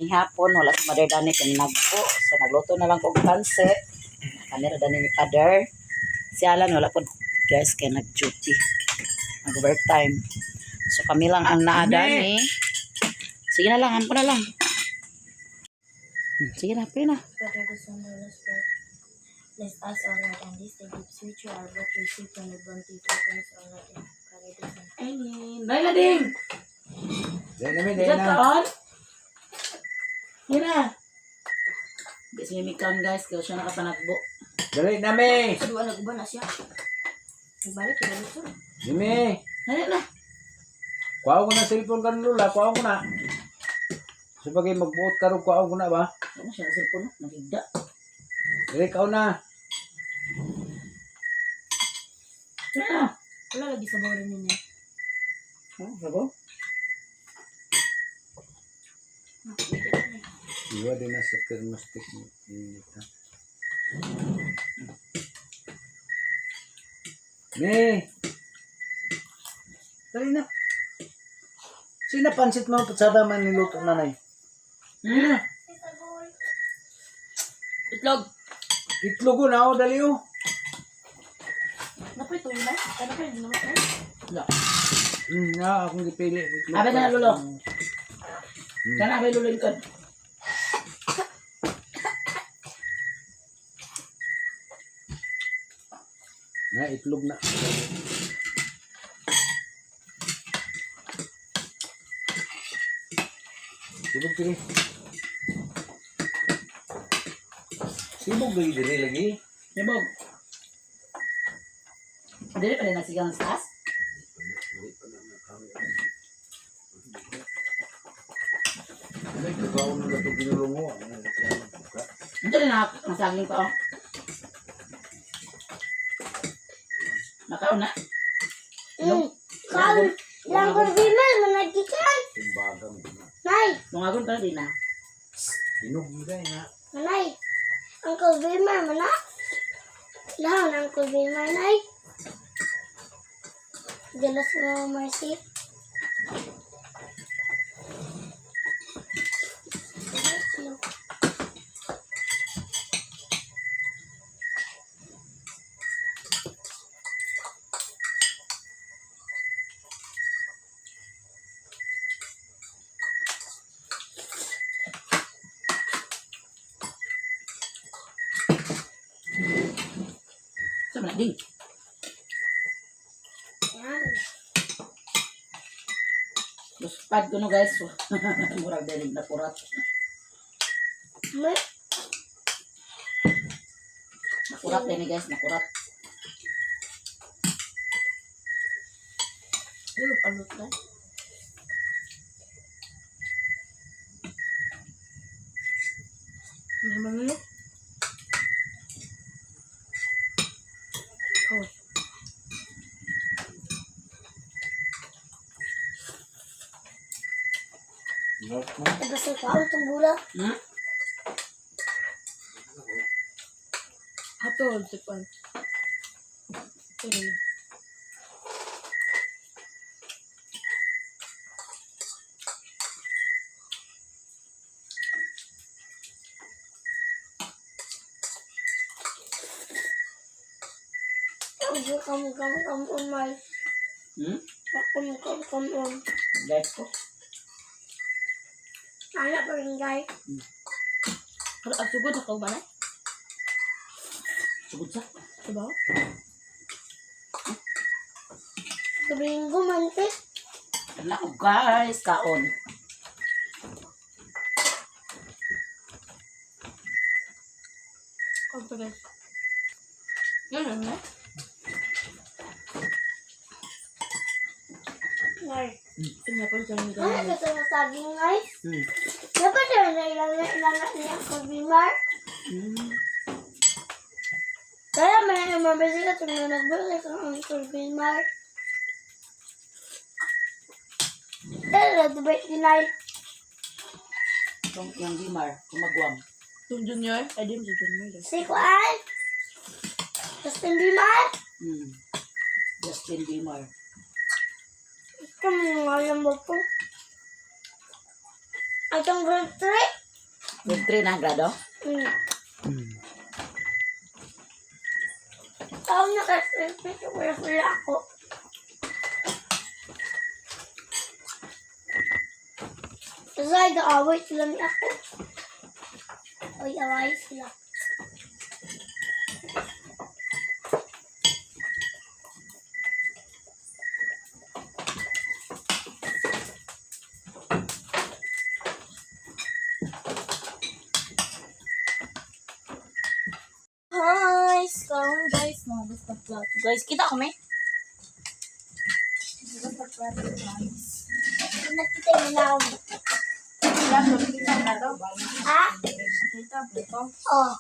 Hapon wala si Mother Dani kay nagpo. So nagluto na lang ko og pansit. Kamera dani ni Father. Si Alan wala po guys kay nag-duty. Nag-overtime. So kami lang ang naa dani. Sige na lang, ampo na lang. Sige na, pray na. Father, the Son, the Holy Spirit. Bless us, O Lord, and these thy gifts which we are about to receive from the bounty to Christ, O Lord, and Father, the Son. Amen. Bye na ding. Dahil namin, dahil Diyan na. kaon. Yan na. Di siya mikaon guys, kaya siya nakapanagbo. Dali nami. Duwa na guba na siya. Nagbalik, kaya sir. Nimi. Dali na. Kuha ko na cellphone kan lula, kuha ko na. Sabagay magbuot ka ron, kuha ko na ba? Ano siya ang cellphone, no? Nagigda. Dali ka na. Yan na. Wala lagi sa bawal niya. Oh, sabo? Iwa din na sa thermostat ni init ha. Mi. Dali na. Sino pansit mo patsada man niluto nanay? Itlog. Itlog ko na oh, dali oh. Napay tuyo na? Ano pa yung naman? Wala. Na akong gipili. Itlog. Abay na, lulo. Sana abay lulo ikon. Na itlog na. Sibog diri. Sibog diri diri lagi. Nibog. Dili pa rin nagsigang sa taas? Ay, kagaw na ito ginulong mo. Ito rin na nasaging pa oh. Nakaon na. Kaon lang ko bimal managikan. Kumbaga mo na. Nay, Lungagon pa din na. Hinog mo dahil na. manay. Uncle Wilmar mana. Laon Uncle Wilmar nay. Jealous mo Mercy. Sa man ding. Yan. Luspad ko no guys. Murag din na kurat. May Nakurat din ni guys, nakurat. Ano palot na? Ano man yun? Oh. Tapos ang kaon itong bula. Ato, sipan. Pero, Kam kam kam kam umay. Kam kam kam um. Guys ko. Anak pa rin guys. pero ang sugod ako ba na? Sugod sa. Diba? Domingo man te. Nako guys, kaon. Kaunto guys. Yan lang na. Nay. Pinapon sa mga Ano ito na saging guys? Dapat na na ilang ilang ni Uncle Wilmar. Kaya may mabisi ka itong nagbalik ang Uncle Wilmar. Kaya na debate dinay. Itong yung Gimar, kumagwang. Yung junior? Ay, di mo sa junior. Si Kuan. Justin Bieber. Justin Bieber. Ito mo nga alam mo po. Atong grade 3. Grade 3 na grado? Taon na kasi wala wala ako. Kasi gaaway sila ni ako. Oy, away sila. Hi! Karon guys, mga basta plato. Guys, kita ko may? Basta plato guys. Nakita yung naon. Ha? Kita plato. Oh.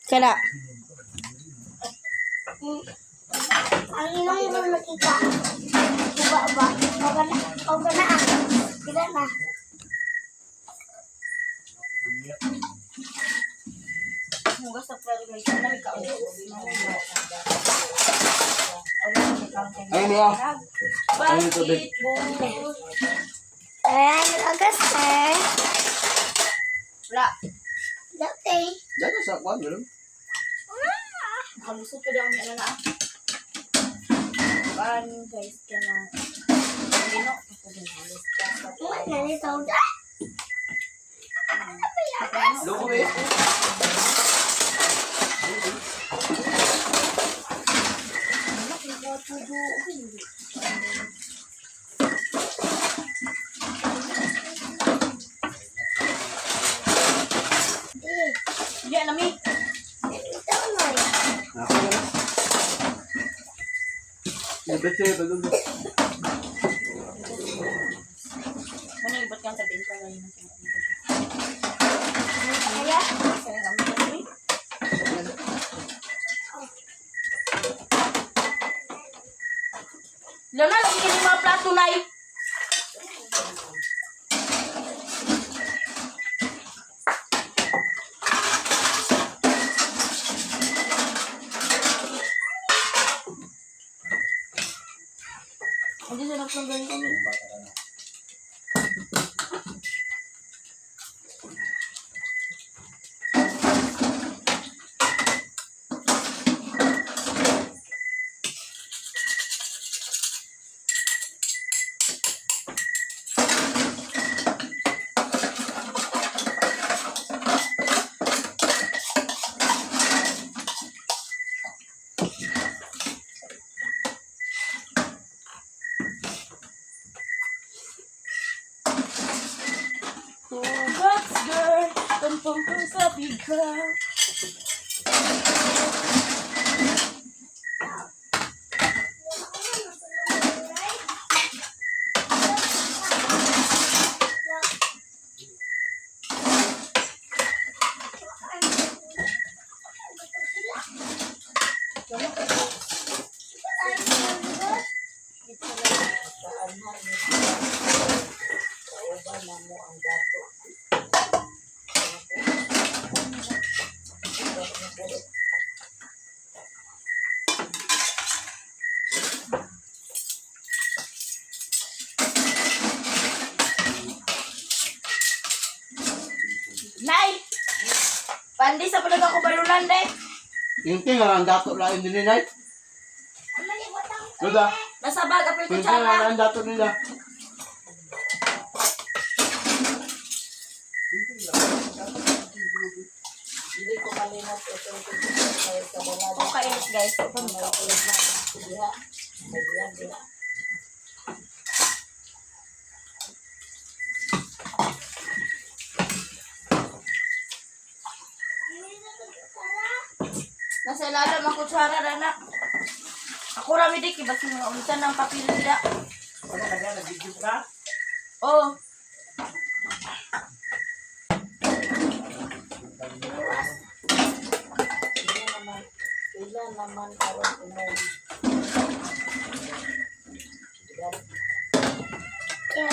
Kala. Ang ilong mo nakita. Diba ba? Oga na. Oga na. Ah. Diba na? Hugas sa plato guys. Ang dami ka. Ay, niya. Ayun, tubig. Basketball. Eh, nagagas eh. Wala. Dati. Diyan na sa kwan, gano'n. Nakalusot pa daw niya na na. Pan guys ka na. Gino. Wala na nito. Ah! Loko eh. Eh, Diyan na mi. ito na eh. Ako na. Nabit sa'yo, tulog. Ano yung ba't kang sabihin ka ngayon? Kaya, Sa kami. Lala, lagi ka mga plato na. Hindi sila nagtanggal kami. Congrats, girl! Tumpong ko sa biga. Kauban na mo ang dato. Nay! Pandi sa palaga ko balulan, day! Yung ting ang dato lain din nila. Loda, Nasa bag, apil ko yung ting tsara. ang dato nila. Hindi ko malimot itong kay sa balad. Kung kainis, guys. Open mo. Diha. May diha, diha. Nasa ilalim ang kutsara, rana. Ako rami di, kibas mga unsa ng papel nila. Ano ka dyan? Nag-video ka? Oh, Pila naman, pila naman aron umong. kaya,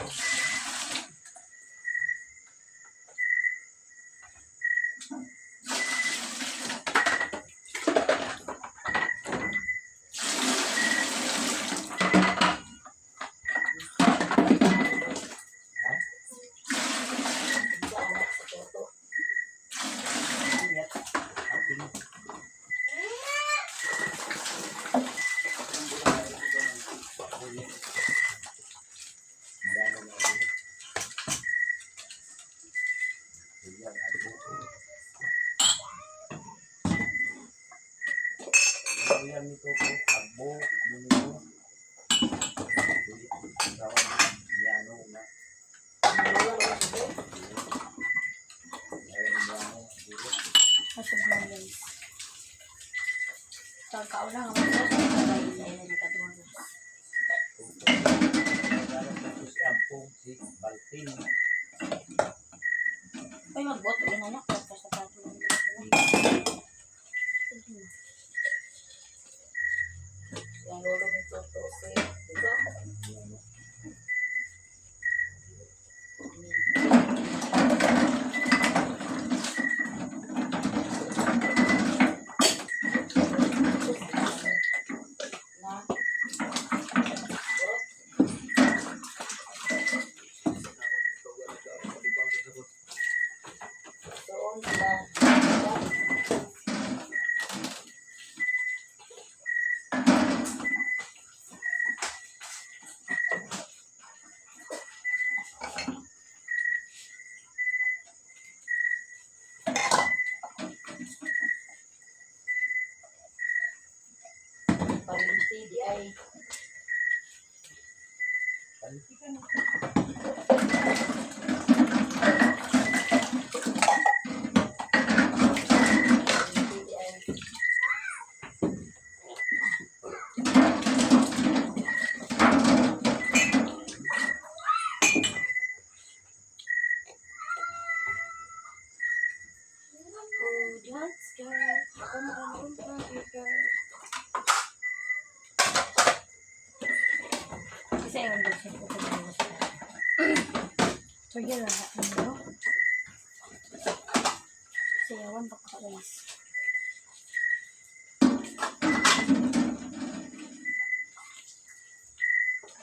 Sa anak sa Toto. Yep. Ating. Yan nito ko, agbo, ano nito. Yano na. Masug lang, guys. Pagkauna nga mo sa sa ila ni kaduha. Si Ampong, si Baltin. Uy, magbuot ulit na anak. Basta sa tato. Ang lolo ni Toto si Diba? Na. Doon sa Parinti di ay. Parinti di ay. Oh, that's girl. Girl. Kasi ayaw ko siya ko sa Sige lang, ano? Sayawan pa ka, guys.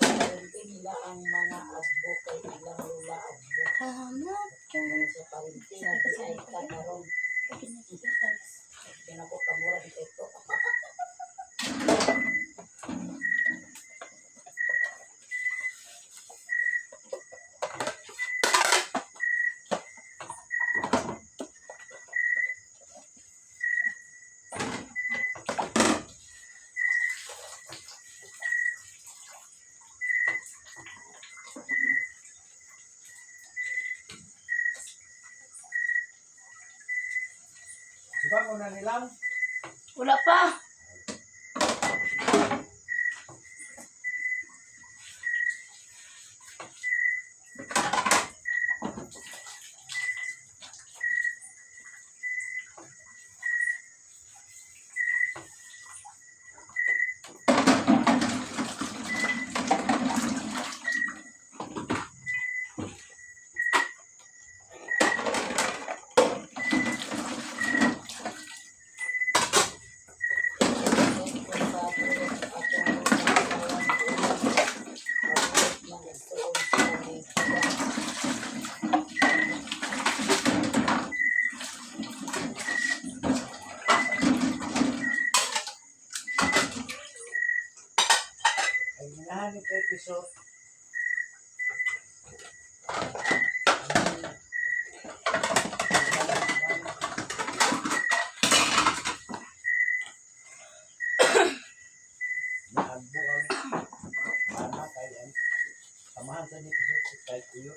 Parinti nila ang mga agbo kay ilang lula agbo. Tama, girl. Sa parinti na di ay kakaroon. Bakit nakikita, guys? Pinako kamura di ito. Diba ko na nilang? Wala pa! Ay, ginahan ito episode. Naagbo ang mama kay ang samahan sa ni episode kay kuyo.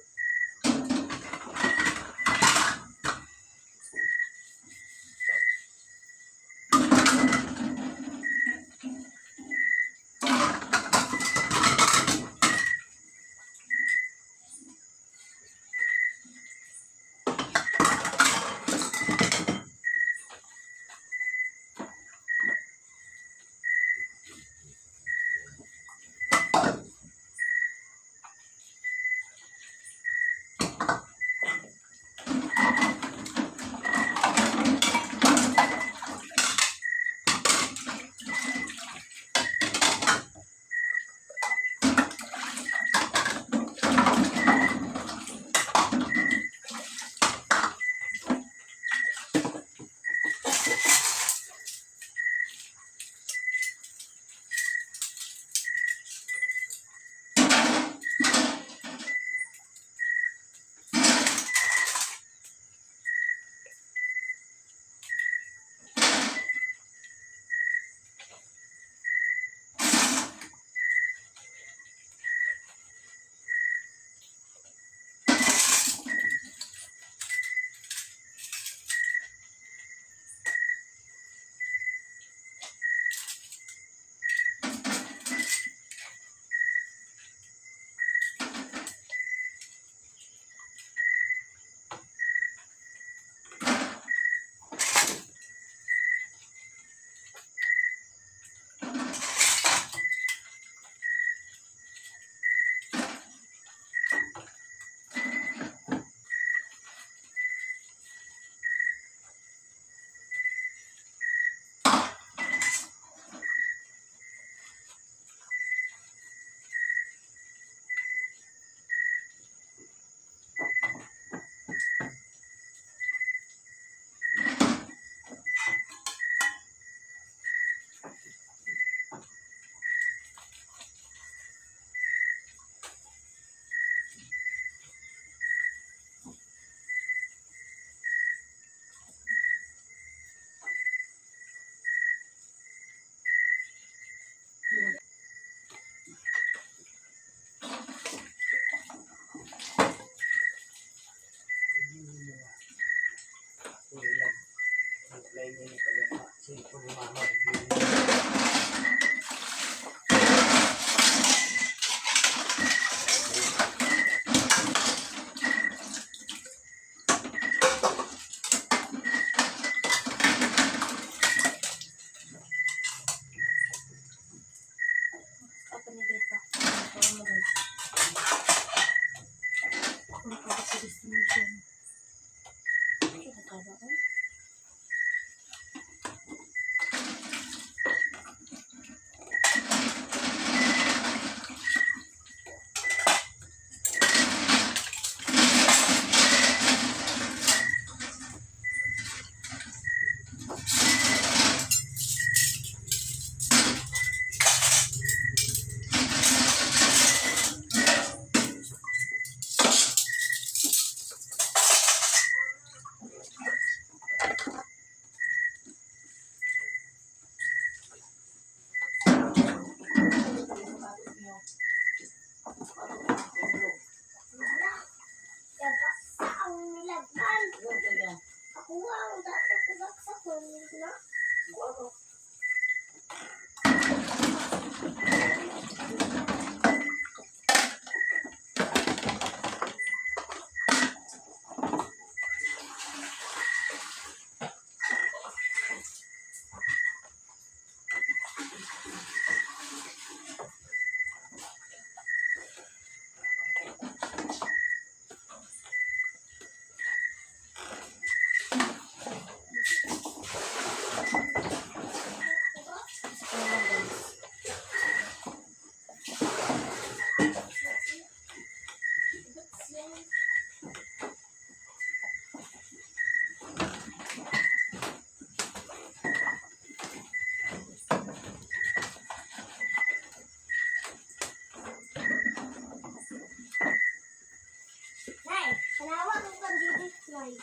Nay.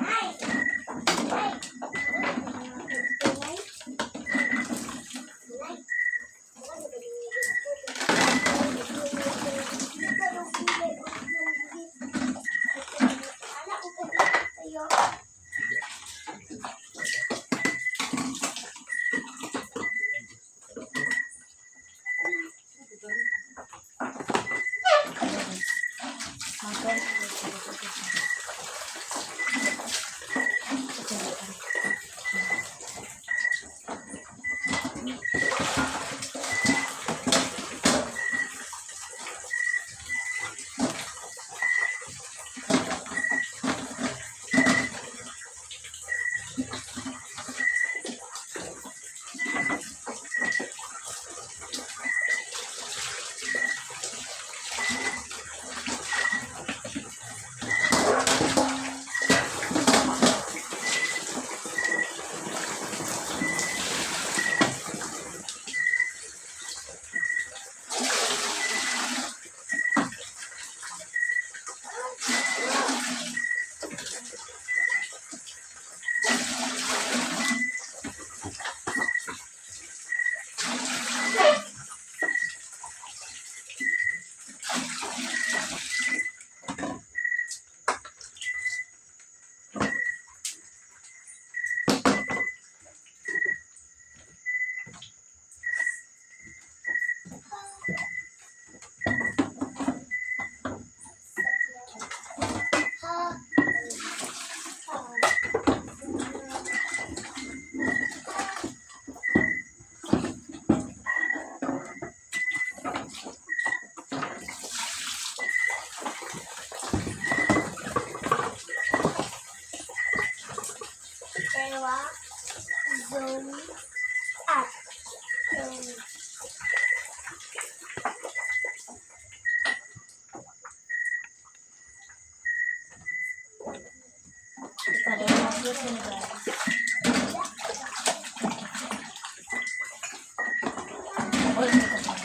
Nay! Nay! Nay! Nay! Anak ko sa'yo. Ha. Ha. Ewa, Zoe, at Zoe. Parehas yun, guys. Oy, may kasama.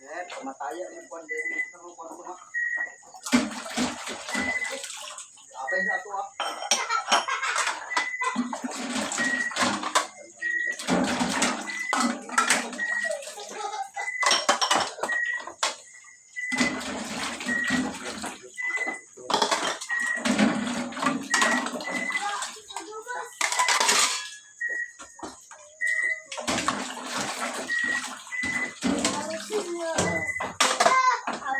Eh, pamataya yung kwan din. Ano kwan ko na? Apay sa ato ah. Ah,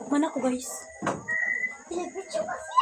Man ako, guys. Pinagpicture kasi.